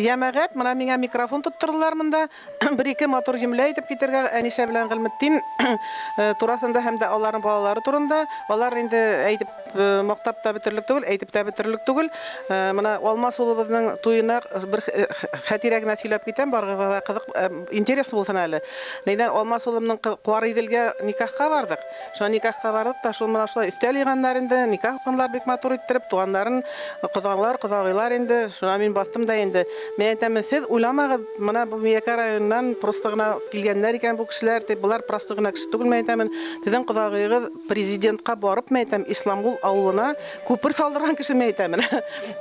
йәмәғәт, мына миңә микрофон тотторҙолар мында. Бер-ике матур йөмлә әйтеп китергә Әнисә белән Ғилметдин тураһында һәм дә аларның балалары турында. Алар инде әйтеп маҡтап та бөтөрлөк түгел, әйтеп тә бөтөрлөк түгел. Мына Алмас улыбыҙның туйына бер хәтирә генә һөйләп китәм, барығыҙға ла ҡыҙыҡ, интересно булһын әле. Нейҙән Алмас улымның Ҡуарыйҙелгә никахҡа барҙыҡ. Шуна никахҡа барҙыҡ та шул мына шулай өҫтәл йыйғандар инде, никах уҡығандар бик матур иттереп, туғандарын ҡоҙалар, ҡоҙағыйлар инде. Шуна мин баҫтым да инде. Мин әйтәм, һеҙ уйламағыҙ, мына был Миәкә районынан просто ғына килгәндәр икән бу кешеләр, тип, былар просто ғына кеше түгел, мин әйтәм. Һеҙҙең ҡоҙағыйығыҙ президентҡа барып, мин әйтәм, Исламғол ауылына күпер һалдырған кеше, мин әйтәм.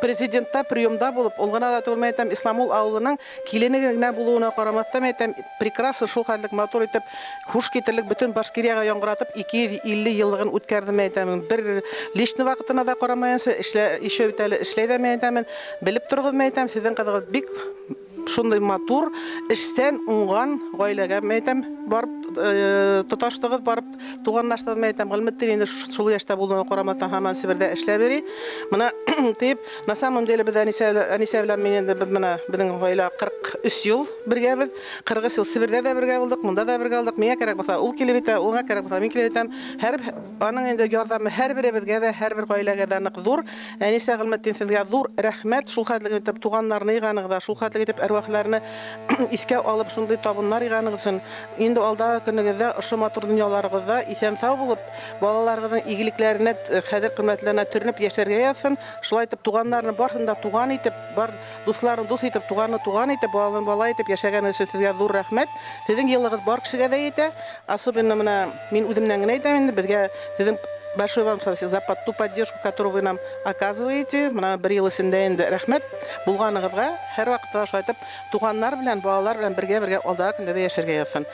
Президентта приемда булып, ул ғына да түгел, мин әйтәм, Исламғол ауылының килене генә булыуына ҡарамаҫтан, мин әйтәм, прекрасно шул хәтлек матур итеп, хуш китерлек бөтөн Башкирияға яңғыратып 250 йыллығын үткәрҙе, мин әйтәм. Бер лишний ваҡытына да ҡарамайынса, еще бит әле эшләй ҙә, мин әйтәм. Белеп тороғоҙ, мин әйтәм, һеҙҙең ҡыҙығыҙ бик шундай матур, эшсән, уңған ғаиләгә, мин әйтәм, барып тоташтығыҙ, барып туғанлаштығыҙ, мин әйтәм. Ғилметдин инде шул йәштә булыуына ҡарамаҫтан һаман Себерҙә эшләп йөрөй. Мына тип, на самом деле беҙ Әнисә белән мин инде беҙ мына беҙҙең ғаилә 43 йыл бергәбеҙ. 43 йыл Себерҙә ҙә бергә булдыҡ, мында ҙа бергә булдыҡ. Миңә кәрәк булһа, ул килеп итә, уға кәрәк булһа, мин килеп итәм. Һәр аның инде ярҙамы һәр беребеҙгә ҙә, һәр бер ғаиләгә ҙә ныҡ ҙур. Әнисә Ғилметдин, һеҙгә ҙур рәхмәт. Шул хәтлек итеп туғандарны йыйғанығыҙ, шул хәтлек итеп әрвахларны искә алып шундый табыннар йыйганыгыз өчен. Инде алдагы көнегездә ошо матур дөньяларыгызда исән-сау булып, балаларыгызның игелекләренә, кадер-хөрмәтләренә төренеп яшәргә язсын. Шулай итеп туганнарны барысын да туган итеп, бар дусларны дус итеп, туганны туган итеп, баланы бала итеп яшәгәнегез өчен сезгә зур рәхмәт. Сезнең елыгыз бар кешегә дә җитә. Особенно менә мин үземнән генә әйтәм инде, безгә сезнең большое вам спасибо за ту поддержку, которую вы нам оказываете. Менә бер ел эчендә инде рәхмәт булганыгызга. Һәрвакытта да шулай итеп туганнар белән, балалар белән бергә-бергә алдагы көндә дә яшәргә язсын.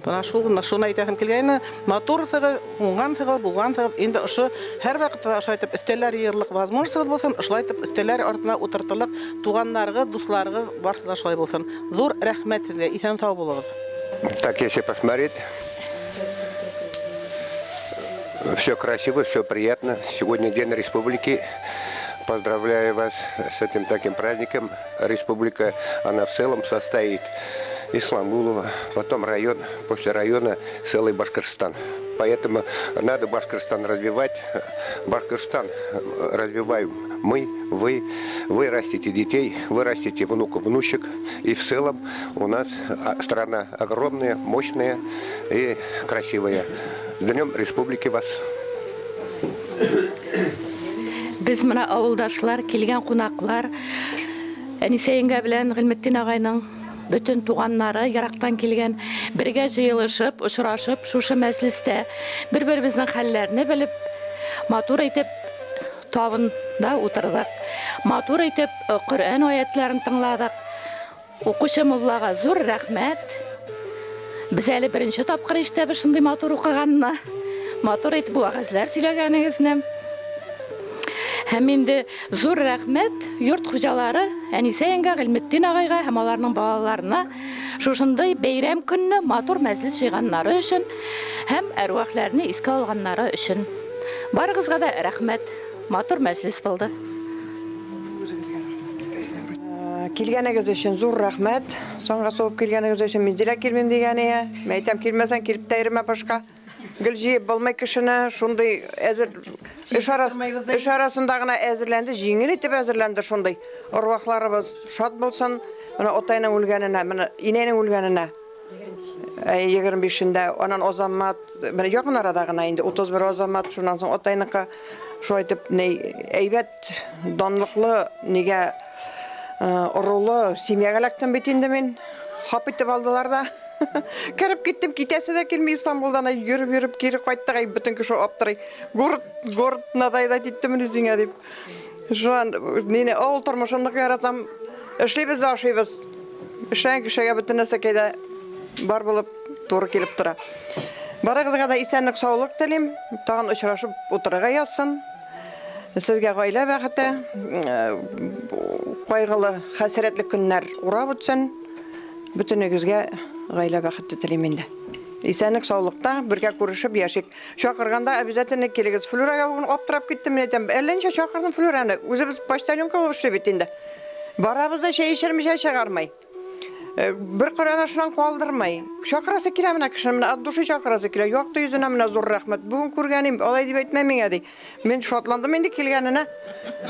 Менә шул, шуны әйтәсем килгән иде. Матурсыгыз, уңгансыгыз, булгансыгыз. Инде ошо һәрвакытта да шулай итеп өстәлләр йыерлык возможностьгыз булсын, шулай итеп өстәлләр артына утыртырлык туганнарыгыз, дусларыгыз барысы да шулай булсын. Зур рәхмәт сезгә, исән-сау булыгыз. Так, если посмотреть, все красиво, все приятно. Сегодня День Республики. Поздравляю вас с этим таким праздником. Республика, она в целом состоит Исламгулова, потом район, после района целый Башкортостан. Поэтому надо Башкортостан развивать. Башкортостан развиваем мы, вы. Вы растите детей, вы растите внуков, внучек. И в целом у нас страна огромная, мощная и красивая. С Днем Республики вас! Без менә авылдашлар, килгән кунаклар, Әнисә еңгә белән Гыйльметдин агайның бөтен туганнары ерактан килгән, бергә җыелышып, очрашып, шушы мәҗлестә бер-беребезнең хәлләрне белеп, матур итеп табында утырдык. Матур итеп Коръән аятларын тыңладык. Укучы муллага зур рәхмәт. Без әле беренче тапкыр ишетәбез шундый матур укыганны. Матур итеп вәгазьләр сөйләгәнегезне. Һәм инде зур рәхмәт йорт хуҗалары Әнисә еңгә, Гыйльметдин агайга һәм аларның балаларына шушындый бәйрәм көнне матур мәҗлес җыйганнары өчен һәм әрвахләрне искә алганнары өчен. Барыгызга да рәхмәт. Матур мәҗлес булды. Килгәнегез өчен зур рәхмәт. Соңга сугып килгәнегез өчен мин дә килмим дигән ие. Мин әйтәм, килмәсәң килеп тә йөрмә башка. Гел җыеп булмый кешене, шундый әзер эш арасы, эш арасында гына әзерләнде, җиңел итеп әзерләнде шундый. Арвахларыбыз шат булсын. Менә атайның үлгәненә, менә инәйнең үлгәненә. 25-ендә анан Азамат, менә якын арада гына инде 31 Азамат, шуннан соң атайныкы шулай итеп ни әйбәт, данлыклы, нигә ырулы семьяга эләктем бит инде мин. Хап итеп алдылар да. Кереп киттем, китәсе дә килми Истанбулдан, йөреп-йөреп кире кайттык, ай, бөтен кеше аптырый. Город, город надоедать иттеме сиңа дип. Шуннан мине авыл тормышын нык яратам. Эшлибез дә ашыйбыз. Эшләгән кешегә бөтен нәрсәкәй дә бар булып туры килеп тора. Барыгызга да исәнлек, саулык телим. Тагын очрашып утырырга язсын. Сезгә гаилә бәхете, кайгылы, хәсрәтле көннәр урап үтсен. Бөтенегезгә гаилә бәхете телим инде. Исәнлек, саулыкта бергә күрешеп яшик. Чакырганда обязательно килегез. Флюрага бүген аптырап киттем, мин әйтәм, әллә ничә чакырдым Флюраны. Үзебез почтальонка булып эшли бит инде. Барабыз да чәй эчермичә чыгармый. Бер Коръән ашынан калдырмый. Чакырасы килә менә кешене, менә от души чакырасы килә. Якты йөзенә менә зур рәхмәт. Бүген күргәнем, алай дип әйтмә миңа ди. Мин шатландым инде килгәненә.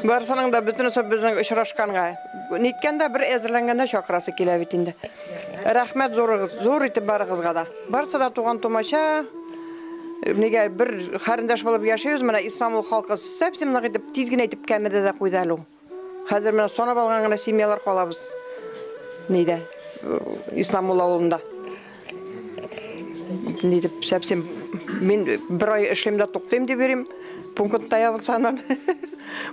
Барысының да бөтенесе безнең очрашканга. Ниткәндә бер әзерләнгәндә чакырасы килә бит инде. Рәхмәт зурыгыз, зур итеп барыгызга да. Барысы да туган тумача. Нигә бер хәрендәш булып яшибез, менә Истанбул халкы совсем нык итеп, тиз генә итеп кәмеде дә куйды әле ул. Хәзер менә санап алган гына семьялар калабыз. Нидә? Истанбул авылында. Ни дип, совсем мин бер ай эшлим дә туктыйм дип йөрим. Пунктта ябылса аннан.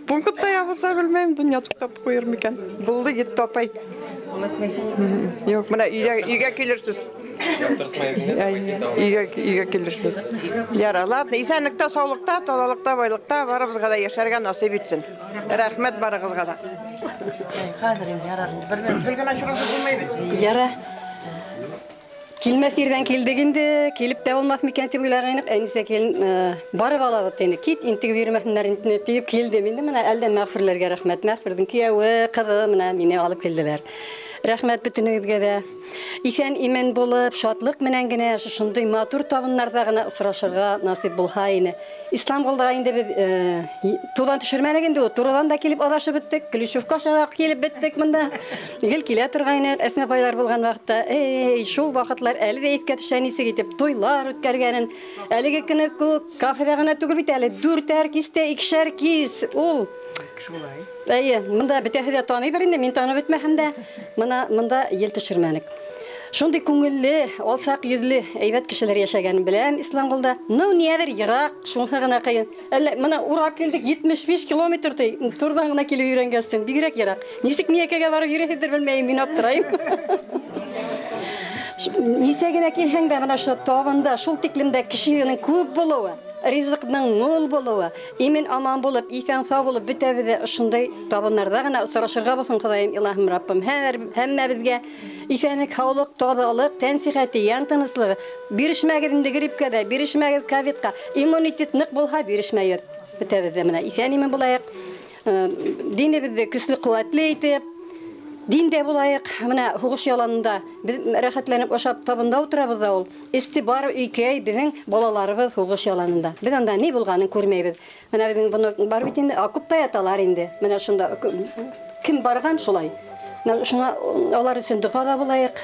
Пунктта ябылса белмәйм, дөнья туктап куер микән. Булды, китте апай. Юк, менә өйгә, өйгә килерсез. Өйгә, өйгә килерсез. Яра, ладно, исәнлектә, саулыкта, тазалыкта, байлыкта барыбызга да яшәргә насыйп итсен. Рәхмәт барыгызга да. Хәзер инде ярар инде. Бер бер генә очрашып булмый бит. Яра. Килмәс ердән килдек инде, килеп тә булмас микән дип уйлаган идек. Әнисә килен барып алабыз инде. Кит, интегеп йөрмәсеннәр инде дип килдем. Инде менә әлдә Мәгъфүрләргә рәхмәт. Мәгъфүрнең кияве, кызы менә мине алып килделәр. Рәхмәт бөтенегезгә дә. Иҫән-имен булып, шатлыҡ менән генә шушындай матур табыннарҙа ғына осрашырға насип булһа ине. Исламғолдаға инде беҙ туҙан төшөрмәнек инде ул, турыдан да килеп аҙашып бөттөк, Клишевка аша да килеп бөттөк бында. Гел килә торғайныҡ, Әсмә апайлар булған ваҡытта. Эй, шул ваҡытлар әле лә иҫкә төшә, нисек итеп туйлар үткәргәнен. Әлеге көнө күк кафеда ғына түгел бит әле, дүртәр кистә икешәр кис ул. Шулай. Эйе, бында бөтәһе лә таныйҙыр инде, мин танып бөтмәһәм дә, мына бында ел төшөрмәнек. Шундай күңелле, алсаҡ йөҙлө, әйбәт кешеләр йәшәгәнен беләм Исламғолда. Ну, ниәҙер йыраҡ, шуныһы ғына ҡыйын. Әллә мына урап килдек, 75 километр ти, турҙан ғына килеп өйрәнгәстен, бигерәк йыраҡ. Нисек Миәкәгә барып йөрөйһөҙҙөр белмәйем, мин аптырайым. Нисә генә килһәң дә, мына ошо табында шул тиклем дә кешенең күп булыуы, ризыҡның мул булыуы, имен аман булып, иҫән һау булып бөтәбеҙ ҙә ошондай табындарҙа ғына осрашырға булһын, Хоҙайым, илаһым, Раббым. Һәммәбеҙгә иҫәнлек, һаулыҡ, таҙалыҡ, тән сихәте, йән тыныслығы. Бирешмәгеҙ инде гриппкә ҙә, бирешмәгеҙ ковидҡа. Иммунитет ныҡ булһа, бирешмәйбеҙ. Бөтәбеҙ ҙә мына иҫән-имен булайыҡ. Динебеҙҙе көслө, ҡеүәтле итеп, диндә булайыҡ. Мына һуғыш яланында беҙ рәхәтләнеп ашап табында ултырабыҙ ҙа ул. Эсте бар өйкәй, беҙҙең балаларыбыҙ һуғыш яланында. Беҙ анда ни булғанын күрмәйбеҙ. Мына беҙҙең быны бар бит инде, окопта яталар инде. Мына шунда кем барған шулай. Мына шуңа алар өсөн доға ҙа булайыҡ.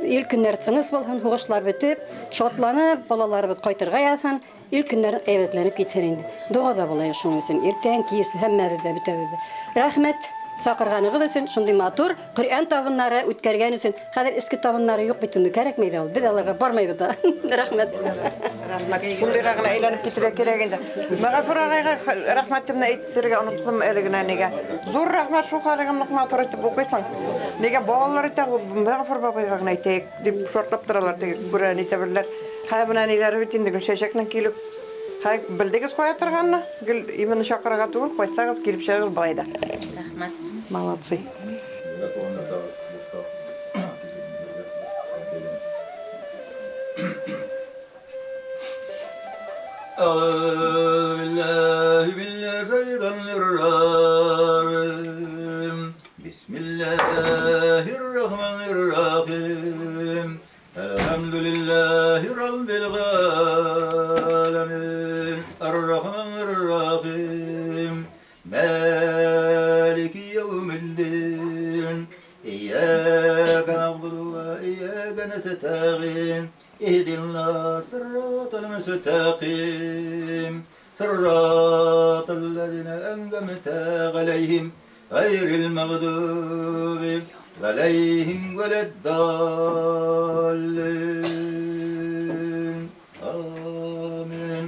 Ил көннәр тыныс булһын, һуғышлар бөтөп, шатланып балаларыбыҙ ҡайтырға яҙһын, ил көннәр әйбәтләнеп китһен инде. Доға ҙа булайыҡ шуның өсөн. Иртән, кис һәммәбеҙ ҙә, бөтәбеҙ ҙә. Рәхмәт саҡырғанығыҙ өсөн, шундай матур Ҡөрьән табыннары үткәргән өсөн. Хәҙер эске табыннары юҡ бит инде, кәрәкмәй ҙә ул. Беҙ аларға бармайбыҙ ҙа. Рәхмәт. Рәхмәт. Шундыйға ғына әйләнеп китергә кәрәк инде. Мәғәфүр ағайға рәхмәтемде әйтергә оноттом әле генә нигә. Ҙур рәхмәт, шул хәлеңә ныҡ матур итеп уҡыйһың. Нигә балалар әйтә, Мәғәфүр бабайға ғына әйтәйек дип шартлап торалар, теге күрә нитә беләләр. Хәҙер бына ниләр бит инде, Гөлсәсәкнең килеп, хәй, белдегеҙ ҡая торғанны? Гел именно чаҡырырға түгел, ҡайтсағыҙ, килеп сығығыҙ былай ҙа. Рәхмәт. Молодцы. أعوذ بالله من الشيطان الرجيم. بسم الله الرحمن الرحيم. الحمد لله رب العالمين. الرحمن الرحيم. مالك يوم الدين. إياك نعبد وإياك نستعين. اهدنا الصراط المستقيم. صراط الذين أنعمت عليهم غير المغضوب عليهم ولا الضالين. آمين.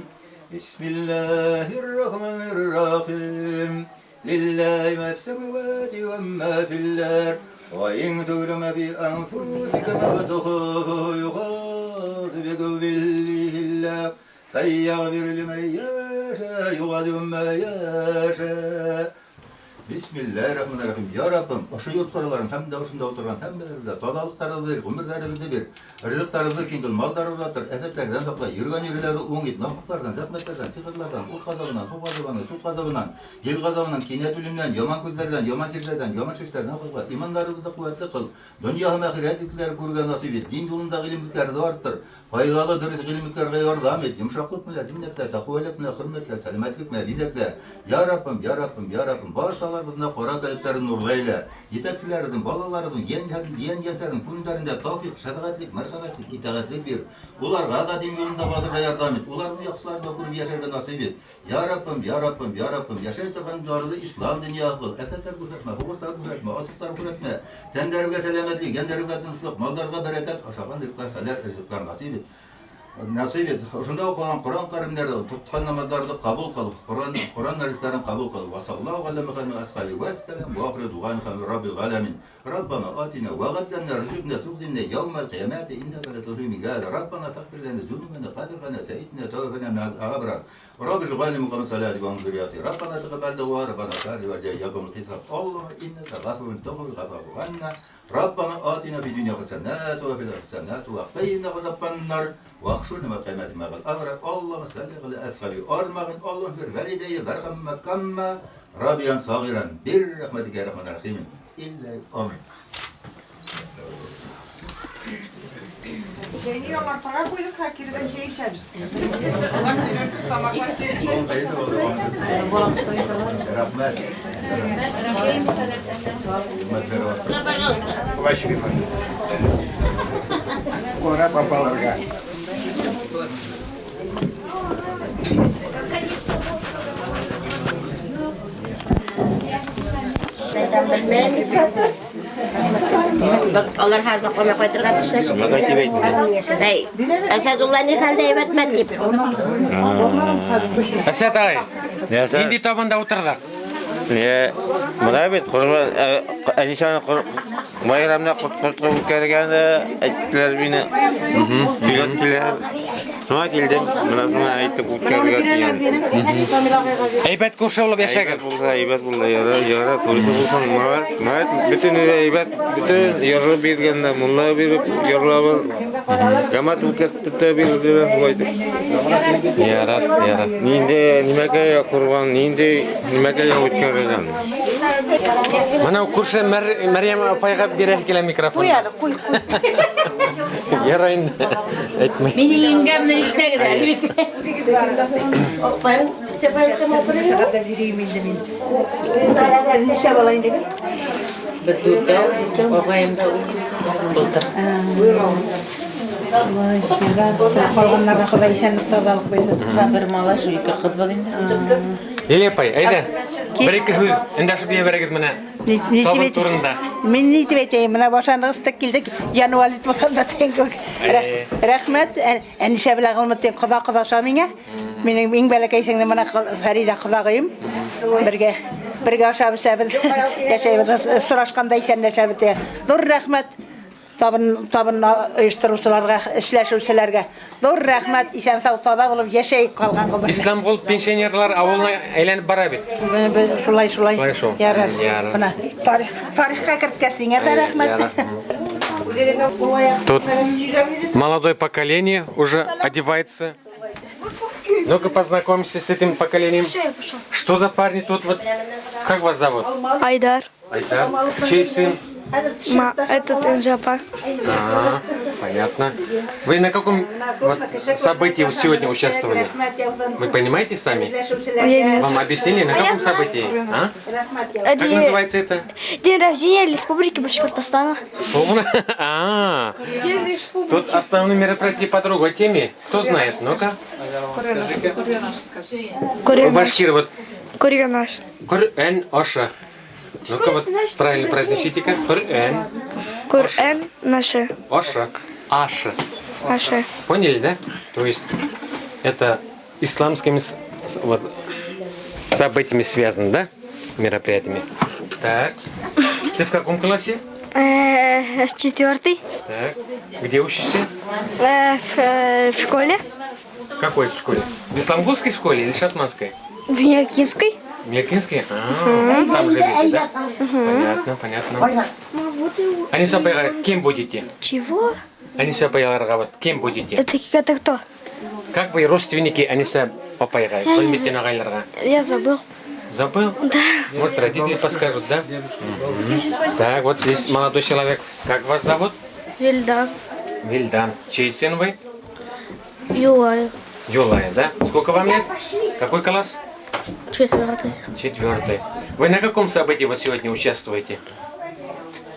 بسم الله الرحمن الرحيم. لله ما في السماوات وما في الأرض وإن تبدوا ما في أنفسكم أو تخفوه يحاسبكم به الله فيغفر لمن يشاء يعذب من يشاء. بسم الله الرحمن الرحيم. يا Rabbim, ошо йорт ҡараларын һәм дә ошонда ултырған һәммәләрҙе таҙалыҡтарыбыҙҙы бир, ғүмерҙәребеҙҙе бир, ризыҡтарыбыҙҙы киң қыл, малдарыбыҙҙы артыр, афәттәрҙән һаҡла, йөрөгән ерҙәре уң ит, нахаҡларҙан, зәхмәттәрҙән, сихырларҙан, ут ғазабынан, һыу ғазабынан, суд ғазабынан, ел ғазабынан, кинәт үлемнән, яман күҙҙәрҙән, яман сирҙәрҙән, яман шештәрҙән һаҡла, имандарыбыҙҙы ҡеүәтле ҡыл, донъя һәм әхирәт изгеләре күрергә насип ит, дин юлындағы ғилемлектәрҙе арттыр, файҙалы дөрөҫ ғилемлектәргә ярҙам ит, йомшаҡлыҡ менән зиннәтлә, тәҡүәлек менән хөрмәтлә, сәләмәтлек менән биҙәклә. Я Раббым, я Раббым, я Раббым, барсаларыбыҙ ҡара ҡәлбтәрен нурлы әйлә. Етәкселәребеҙҙең, балаларыбыҙҙың, йән-йәнсәренең күңелдәрендә тауфиҡ, шәфәғәтлек, мәрхәмәтлек, итәғәтлек бир. Уларға ҙа дин юлында баҫырға ярҙам ит. Уларҙың яҡшыларын да күреп йәшәргә насип ит. Я Раббым, я Раббым, я Раббым, йәшәй торған донъяны ислам донъяһы ҡыл. Афәттәр күрһәтмә, һуғыштар күрһәтмә, аслыҡтар күрһәтмә. Тәндәргә сәләмәтлек, йәндәргә тыныслыҡ, малдарға бәрәкәт, ашаған ризыҡлар хәләл ризыҡлар насип ит. Насип ит. Ошонда уҡыған Ҡоран ҡәримдәрҙе, тотҡан намаҙҙарҙы ҡабул ҡыл, Ҡоран мәжлестәрен ҡабул ҡыл. Ва саллаллаху аля Мухаммад ва асхаби ва саллам ва ахиру дуғани раббил аламин. Раббана атина ва ғаддана ризқна туғдина яумал қиямати иннака ла тухйи миғад. Раббана фағфир лана зунубана қадир лана саитна тавфана мa'ал абрар. Рабби жғални муқам салати ва анзурияти. Раббана тақаббал дуа, раббана сарри ва яқум хисаб. Аллахумма иннака ғафурун тағфиру ғафу анна. Раббана атина фид дунья хасанат ва фил ахирати хасанат ва қина азабан нар. واخشونا من القيامة ما قد أمرك. اللهم صل على أصحابي أجمعين. اللهم اغفر والدي وارحم كما ربيا صغيرا برحمتك يا رحمن الرحيم. إلا آمين. Чәйне яңартырға ҡуйҙыҡ, ха киредән чәй эсәбеҙ. Улар өйрәтеп тамаҡлар килде. Рәхмәт. Ҡарап апаларға. Алар һәр ҡона ҡайтырға төштөләр. Әй, Әсәдулла ни хәлдә әйбәтме тип. Әсәт ағай, ниндәй табында ултырҙыҡ? Бына бит ҡорбан Әнисәне байрамда ҡотҡо үткәргәндә әйттеләр мине. Өйрәттеләр. Шуңа килдем. Бына шуңа әйтеп үткәрергә тигән. Әйбәт күрше булып йәшәгеҙ. Әйбәт булса, әйбәт булды. Яра, яра, күрше булһаң, малай, бөтөнө дә әйбәт, бөтөн ярлы биргәндә, мулла биреп, ярлабыҙ. Ямат үткәртеп тә бирҙеләр, шулай итеп. Ярар, ярар. Ниндәй нимәкәй ҡорбан, ниндәй нимәкәй үткәрелгән. Бына күрше Мәрйәм апайға бирәһе килә микрофон. Ҡуй әле, ҡуй, ҡуй. Ярай инде, әйтмәй. Минең еңгәмде итмәгеҙ әле. Нисә бала инде? Бер дүртәү, ағайым да былтыр. Ҡалғандарына Хоҙай иҫәнлек таҙалыҡ бирһен. Бер малай, шул ике ҡыҙ бар инде. Лилия апай, әйҙә, бер-ике һүҙ өндәшеп ебәрегеҙ менә. Табын турында. Мин ни тип әйтәйем, менә башланғыста килдек, янвалит булғанда тигән кеүек. Рәхмәт, Әнисә белән Ғилметдин ҡоҙа ҡоҙаша миңә. Минең иң бәләкәй сеңлем менә Фәриҙә ҡоҙағыйым. Бергә ашап эсәбеҙ, йәшәйбеҙ, сорашҡанда иҫәнләшәбеҙ. Ҙур рәхмәт табын ойоштороусыларға, эшләшеүселәргә. Ҙур рәхмәт, иҫән-һау таҙа булып йәшәйек ҡалған ғүмерҙә. Исламғол пенсионерлар ауылына әйләнеп бара бит. Беҙ шулай, шулай. Шулай шул. Ярар. Ярар. Бына тарихҡа керткәс, һиңә дә рәхмәт. Ярар. Тут молодое поколение уже одевается. Ну-ка познакомимся с этим поколением. Что за парни тут вот? Как вас зовут? Айдар. Айдар. Чей сын? Этот Инжапа. А, понятно. Вы на каком событии сегодня участвовали? Вы понимаете сами? Я нет. Вам объяснили, на А я каком знаю. событии? А? Как называется это? День рождения Республики Башкортостана. Шо? А, тут основные мероприятия по другой теме. Кто знает? Ну-ка. Коренаш. Башкир, вот. Коренаш. Корен Оша. Ну-ка, вот правильно произнесите-ка. Корен. Корен наше. Оша. Аша. Аша. Поняли, да? То есть это исламскими вот, событиями связано, да? Мероприятиями. Так. Ты в каком классе? Четвертый. Так. Где учишься? В школе. В какой школе? В исламгулской школе или шатманской? В Миякинской. В Миякинской? А, там живете, да? Понятно, понятно. Аниса апайға кем будете? Чего? Аниса апайларға вот кем будете? Это кто? Как вы родственники Аниса апайға, Я не Ғилметдин ағайларға? Я забыл. Забыл? Да. Может, родители подскажут, да? Так, вот здесь молодой человек. Как вас зовут? Вильдан. Вильдан. Чей сын вы? Юлая. Юлая, да? Сколько вам лет? Какой класс? Четвертый. Четвертый. Вы на каком событии вот сегодня участвуете?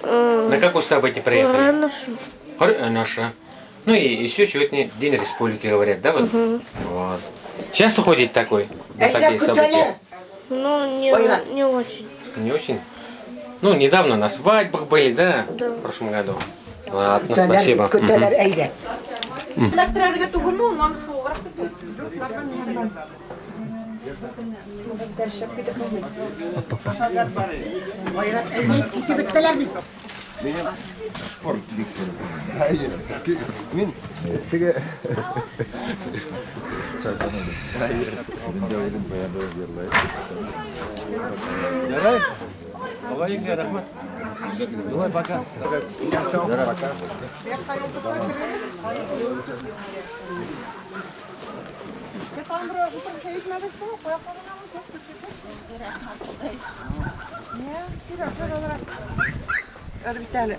На какое событие приехали? Наша. Ну и еще сегодня День Республики, говорят, да? Вот? Вот. Часто ходите такой, на такие события? Ну, не очень. Не очень? Ну, недавно на свадьбах были, да? Да. В прошлом году. Ладно, спасибо. Мин теге Ярай. Давай, рәхмәт. Давай, пока. Пока. Әле.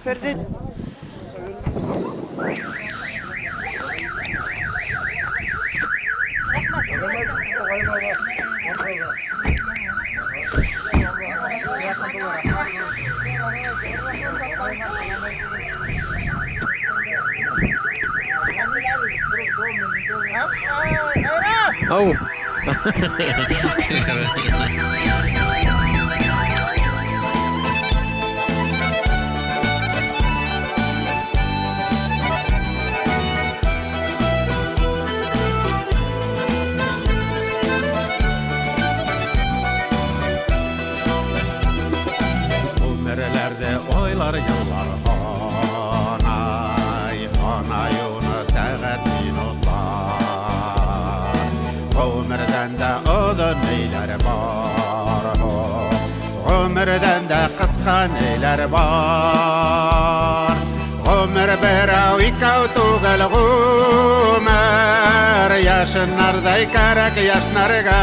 Фәрҙе. Ау. Ғүмерләрҙе айлар, йыллар һанай, һанай уны сәғәт, минутлар. Ғүмерҙән дә оҙон ниләр бар һуң? Ғүмерҙән дә ҡыҫҡа ниләр бар? Ғүмер берәү, икәү түгел ғүмер, йәшенәрҙәй кәрәк йәшнәргә.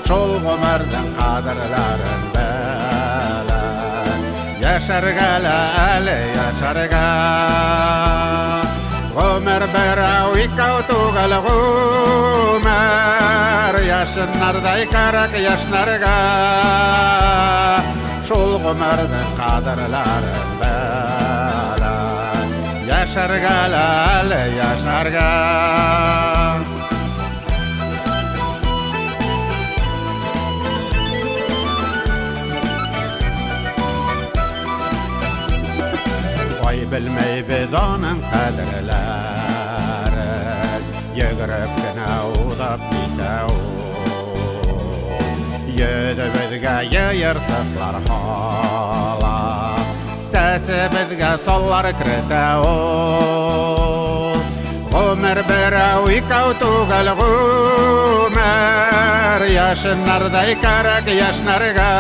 Шул ғүмерҙең ҡәҙерләрен белеп, йәшәргә лә әле йәшәргә. Ғүмер берәү, икәү түгел ғүмер, йәшенәрҙәй кәрәк йәшнәргә. Шул ғүмерҙең ҡәҙерләрен белеп, йәшәргә лә әле йәшәргә. Ай белмәйбеҙ уның ҡәҙерләрен, йүгереп кенә уҙып китә ул. Йөҙөбөҙгә йыйырсыҡлар һала, сәсебеҙгә саллар керетә ул. Ғүмер берәү, икәү түгел ғүмер, йәшенәрҙәй кәрәк йәшнәргә.